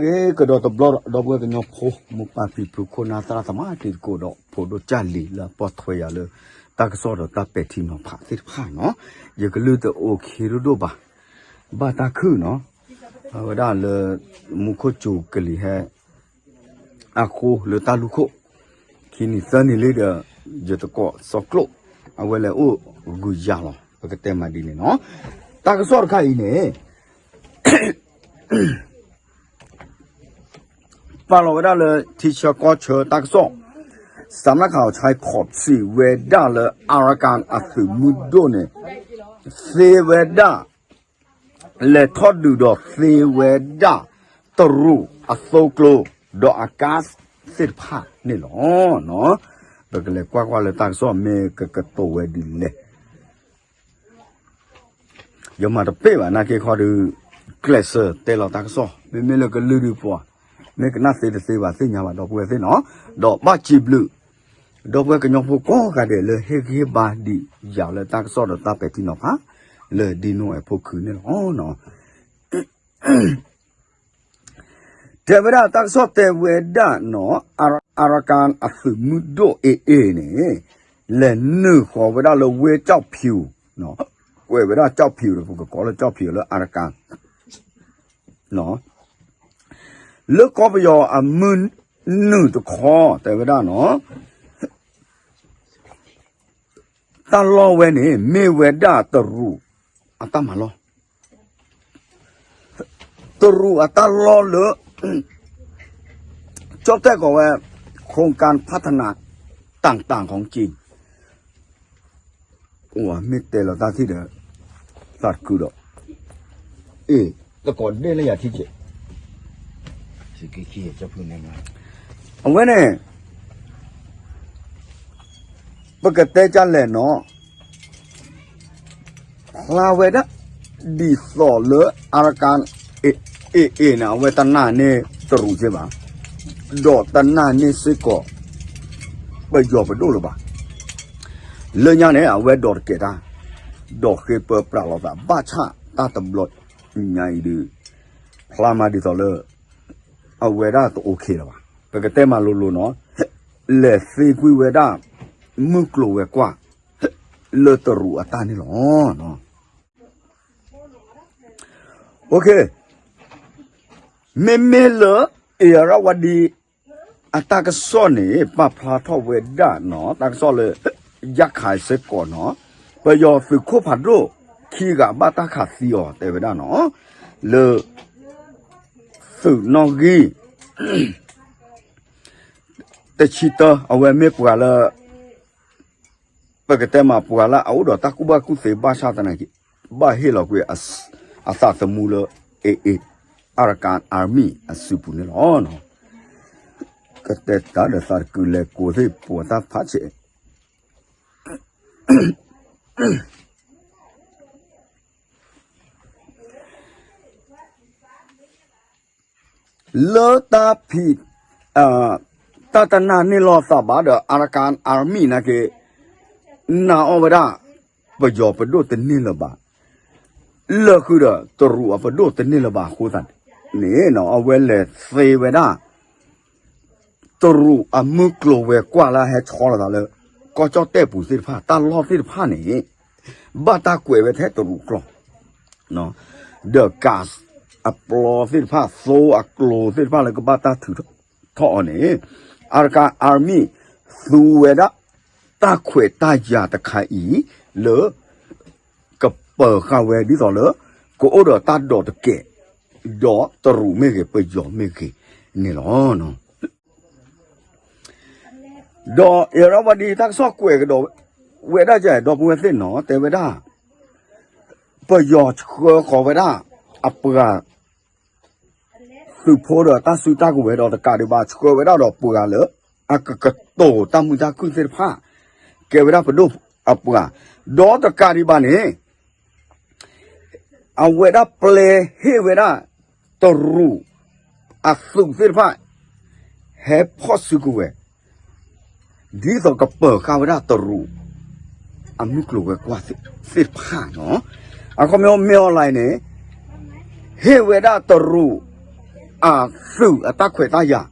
ကဒီးတဘျီဒီး ဒီပုၢ်ဝဲၢ်ကညီဖိ မိၢ်ပၢ်ဖံဖု ခိၣ်နၢ်သရၣ်သမါ တံၤသကိးဒီး ဖိဒိၣ်ကၢ်လံၤလၢအပိာ်ထွဲယၤလၢ တၢ်ကစီၣ်ဒီးတၢ်ပဲာ်ထံနီၤဖးသ့ၣ်တဖၣ်နီၤ, ယကလုၢ်တအိၣ်ခ့ဒိၣ်ဒိၣ်ဘၣ်, ဘၣ်တၢ်ခုၣ်နီၤ, အဝဲဒၣ်လၢ မူခိၣ်စူၤကလံၤဟဲ အဃိလၢတၢ်လူၢ်ခိၣ် ခံနံၤသၢနံၤလံဒီး ယတကိးစီကျိၣ် အဝဲလဲၤအိၣ်ဂုၤယၤလီၤ ပကတဲမးဒ်န့ၣ်နီၤ, တၢ်ကစီၣ်တခါအံၤန့ၣ် ပာ်လီၤဝဲဒၣ်လၢ ထံဆၢကီၢ်ဆၢတၢ်ကစီၣ် စးနခးအီၤဆဲခီးစံးဝဲဒၣ်လၢ Arakan အသုးမုၢ်ဒိၣ်န့ၣ် သ့ဝဲဒၣ် လဲၤထီၣ်ဒုးဒီးသ့ဝဲဒၣ် တရူးအသိကျိ ဒီးအကါသ့ၣ်တဖၣ်န့ၣ်လီၤ. ပကလဲၤကွၢ်ကွၢ်လၢတၢ်ကစီၣ်မ့ၢ်ကကတိၤဝဲဒ်လဲၣ် ယမၤတပ့ၢ်ဘၣ် နာ်က့ခီဒုး ကျဲးစၢးတဲလီၤတၢ်ကစီၣ် မ့မ့ၢ်လၢကလုၢ်ဒုးပှၤ မ့ၢ်ကနၣ်သ့တသ့ဘၣ်သ့ၣ်ညါဘၣ် ဒီပုၢ်ဝဲၢ်သ့ၣ်နီၤ, ဒီးဘၣ်စံးဘျုး ဒီပုၢ်ဝဲၢ်ကညီဖိကိးဂၤဒဲးလၢဟ့ၣ်ဂံၢ်ဟ့ၣ်ဘါဒံးယၤလၢတၢ်ကစီၣ်ဒီးတၢ်ပဲာ်ထံနီၤဖး လၢဒ်နိအဲၣ်ဖိခုန့ၣ်လီၤ. တဲဝဲဒၣ်တၢ်ကစီၣ်တဲဝဲဒၣ်နီၤ Arakan အသုးမုၢ်ဒိၣ်အ့ၣ်အ့ၣ်န့ၣ် လဲၤနုာ်ဃီၤဝဲဒၣ်လၢဝ့ၢ်ကၠီၣ်ဖၠူၤ, ကွဲးဝဲဒၣ်ကၠီၣ်ဖၠူၤဒီး ပကကိးလၢကၠီၣ်ဖၠူၤလၢ Arakan လၢကီၢ်ပယီၤအမုၢ်နုာ်တခီ တဲဝဲဒၣ်နီၤ တၢ်လီၢ်ဝဲန့ၣ် မ့ၢ်ဝဲဒၣ်တရူးအတၢ်မၤလီၢ်, တရူးအတၢ်လီၢ်လၢ ကၠီၣ်တဲၣ်ကိးဝဲ โครงการพัฒนาต่างๆของจีน မ့ၢ်တဲလီၤတၢ်ထံၣ်ဒီး သးတကုဒီး အ့ၣ် သကိးဒ့ၣ်လၢယၤထံၣ်ကဲး အဝဲန့ၣ် ပကတဲကၢ်လဲၣ်နီၤ ဖျါဝဲဒၣ် ဒ်သိးလၢ Arakan အ့ၣ်အ့ၣ်န့ၣ် အဝဲတနာ်န့ၢ်တရူးကဲဘၣ်, ဒီးတနာ်န့ၢ်စ့ၢ်ကီး ပယီၤပဒိၣ်လၢၤဘၣ်. လၢညါန့ၣ် အဝဲဒိးတကဲးတၢ်, ဒီးဃ့ပၢပြးလိာ်သး ဘၣ်ဆၣ်တၢ်တဘျီညါအံၤဒုး ဖျါမးဒ်သိးလၢ အဝဲဒၣ်တအိၣ်ခ့လၢၤဘၣ်. ပကတဲမးလိၤလိၤနီၤ, လဲၤသ့ကွံာ်ဝဲဒၣ် မုၢ်ကျိၤဝဲၤကွာ် လၢတရူးအတၢ်န့ၣ်လီၤ. မ့မ့ၢ်လၢ အ့ၤရၣ်ဝါဒံ အတၢ်ကစီၣ်န့ၣ် ပာ်ဖျါထီၣ်ဝဲဒၣ်နီၤ တၢ်ကစီၣ်လၢ ယၣ်ခးစ့ၢ်ကီးနီၤ ပယီၤသုးခိၣ်ဖးဒိၣ်ခံဂၤဘၣ်တၢ်ခးသံအီၤ တဲဝဲဒၣ်နီၤ လၢ သုးနီၣ်ဂံၢ် တဆံတၢ အဝဲမ့ၢ်ပှၤလၢ ပကတဲမးပှၤလၢအအိၣ်ဒီးတၢ်ကူၣ်ဘၣ်ကူၣ်သ့ဘၣ်ဆၣ်သနာ်က့ ဘၣ်ဟ့ၣ်လီၤကွံာ် အသးသမူလၢ အ့ၣ်အ့ၣ် Arakan Army အစုပူၤန့ၣ်လီၤ. ကတဲတၢ်ဒီးသးတကုလဲၤကိးသ့ၣ်ပှၤတၢ်ဖးဆဲး လၢတၢ်ဖံး တၢ်တနာ်န့ၢ်လီၤသးဘၣ်ဒီး Arakan Army နာ်က့ နာ်အီၤဝဲဒၣ် ပယီၤပဒိၣ်တန့ၢ်လၢၤဘၣ်, လၢဃုာ်ဒီးတရူးအပဒိၣ်တန့ၢ်လၢၤဘၣ်အဃိသတးန့ၣ် အဝဲလဲၤသ့ဝဲဒၣ် တရူးအမုၢ်ကျိၤဝဲၤကွာ်လၢဟဲဆီလီၤသးလၢ ကီၢ်ကၠီၣ်တဲၣ်ပူၤသ့ၣ်တဖၣ် တၢ်လီၢ်သ့ၣ်တဖၣ်န့ၣ် ဘၣ်တၢ်ကွဲးဝဲထဲတရူးကျိာ် ဒီးကးအပျီသ့ၣ်တဖၣ် သိအကျိၤသ့ၣ်တဖၣ်လၢကဘၣ်တၢ်ထုးထီၣ်အီၤန့ၣ် Arakan Army သူဝဲဒၣ် တၢ်ခွဲးတၢ်ယာ်တခါအံၤ လၢ ကပၢၤဃာ်ဝဲဒ်သိးလၢ ကအိၣ်ဒီးတၢ်ဒိးတကဲး ဒီးတရူးမ့ၢ်ဂ့ၤ ပယီၤမ့ၢ်ဂ့ၤန့ၣ်လီၤ. ဒီးအ့ၤရၣ်ဝါဒံတၢ်ကစီၣ်ကွဲးကဒီးဝဲဒၣ်ယဲ ဒီပုၢ်ဝဲၢ်သ့ၣ်နီၤ တဲဝဲဒၣ် ပယီၤဆှၢဃီၤဝဲဒၣ် အပှၤ သုးဖိဒီးတၢ်စုတၢ်ကဝဲၤဒီးတကးဒံးဘၣ် ဆှၢဝဲဒၣ်ဒီးပှၤလၢ အကကတိၤတၢ်မုာ်တၢ်ခုၣ်သ့ၣ်တဖၣ် ကဲဝဲဒၣ်ပဒိၣ်အပှၤ ဒီးတကးဒံးဘၣ်န့ၣ် အဝဲဒၣ်ပျဲဟ့ၣ်ဝဲဒၣ် တရူး အသုးသ့ၣ်တဖၣ် ဟဲဖီၣ်စုကဝဲၤ ဒ်သိးကပၢၤဃာ်ဝဲဒၣ်တရူး အမုၢ်ကျိၤဝဲၤကွာ်သ့ၣ်တဖၣ်နီၤ. အခီပညီမ့ၢ်အီၤလဲၣ်န့ၣ် ဟ့ၣ်ဝဲဒၣ်တရူး အသုးအတၢ်ခွဲးတၢ်ယာ်,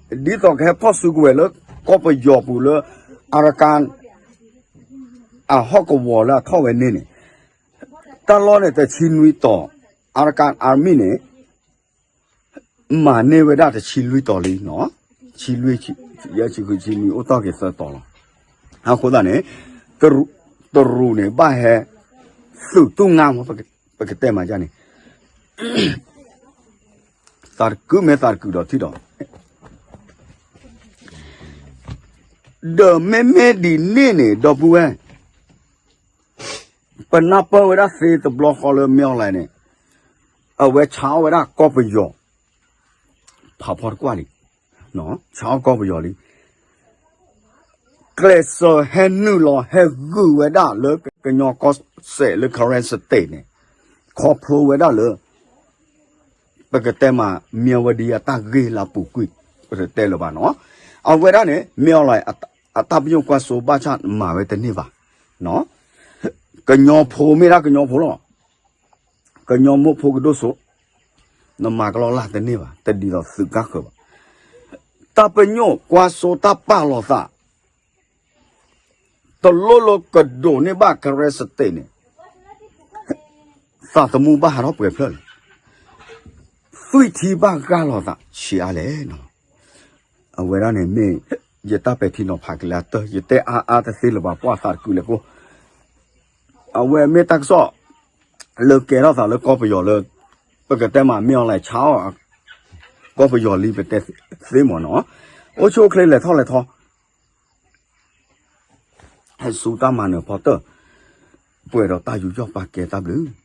ဒ်သိးကဟဲဖီၣ်စုကဝဲၤလၢကီၢ်ပယီၤပူၤလၢ Arakan အဟီၣ်ကဝီၤလၢအထီၣ်ဝဲန့ၣ်န့ၣ်, တၢ်လီၢ်န့ၣ်တဆံနွံတီၤ, Arakan Army န့ၣ် မၤန့ၢ်ဝဲဒၣ်တဆံလွံၢ်တီၤလံနီၤ, ဆံလွံၢ်, ယဲၢ်ဆံဃုဆံနွံ အိၣ်တ့ၢ်က့ၤသၢတီၤလီၤ. အဃိသတးန့ၣ် တရူးန့ၣ် ဘၣ်ဟဲသုးတူၢ်ငါမး, ပကတဲမးဒ်န့ၣ်, သးတကုးမ့ၢ်သးတကုးဒီးထံၣ်ဒီး, ဒီးမ့မ့ၢ်ဒ်န့ၣ်န့ၣ် ဒီပုၢ်ဝဲၢ် ပနၢ်ပၢၢ်ဝဲဒၣ်သ့တဘျီဃီလၢ မင်းအောင်လှိုင် န့ၣ်, အဝဲဆါအီၣ်ဝဲဒၣ်ကီၢ်ပယီၤ ဖးဖီတကွၢ်လံ, ဆါအီၣ်ကီၢ်ပယီၤလံ. ကျဲးစၢးဟဲနုာ်လီၤဟဲဂုာ်ဝဲဒၣ်လၢကညီကီၢ်စဲၣ်လၢ Karen State န့ၣ်, ခီဖျိဝဲဒၣ်လၢ ပကတဲမး မၠၣ်ဝတံၤအတၢ်ဂ့ၢ်လၢအပူၤကွံာ်, ပတတဲလၢၤဘၣ်နီၤ. အဝဲဒၣ်န့ၣ် မင်းအောင်လှိုင် အတၢ်ပညိၣ်ကွၢ်စိဘၣ်ဆၣ်မၤဝဲတန့ၢ်ဘၣ်. ကညီဖိမ့ၢ်ဒၣ်ကညီဖိလီၤ. ကညီမိၢ်ဖိကဒိၣ်စိ, နမၤကလီလၢ်တန့ၢ်ဘၣ်, တဒ်သိးသုးကါဃၢၤဘၣ်. တၢ်ပညိၣ်ကွၢ်စိတၢ်ပာ်လီၤသး တလိၣ်လၢကဒိးန့ၢ်ဘၣ် Karen State န့ၣ်, သးသမူဘၣ်ဟးထီၣ်ပှဲၤဖျၢၣ်လံ, သွံၣ်ထံဘၣ်ဂၢ်လီၤသးဆံးအါလဲၣ်နီၤ. အဝဲဒၣ်န့ၣ်မ့ၢ် ယတၢ်ပဲာ်ထံနီၤဖးကလဲၤအတၢၢ်, ယတဲအါအါတသ့လၢၤဘၣ်, ပှၤသးတကုးလဲၤကိၢ်, အဝဲမ့ၢ်တၢ်ကစီၣ်လၢကဲထီၣ်သးလၢကီၢ်ပယီၤလၢ ပကတဲမး မင်းအောင်လှိုင် ဆါအီၣ် ကီၢ်ပယီၤလံ ပတဲသ့မးနီၤ. အိၣ်ဆူၣ်အိၣ်ချ့လဲၤထီၣ်လဲၤထီ ဟဲစူၤတၢ်မၤနၢၤဖီတၢၢ်, ပှဲၤဒီးတၢ်ယူးယီၣ်ပာ်ကဲတၢ်ဘျုး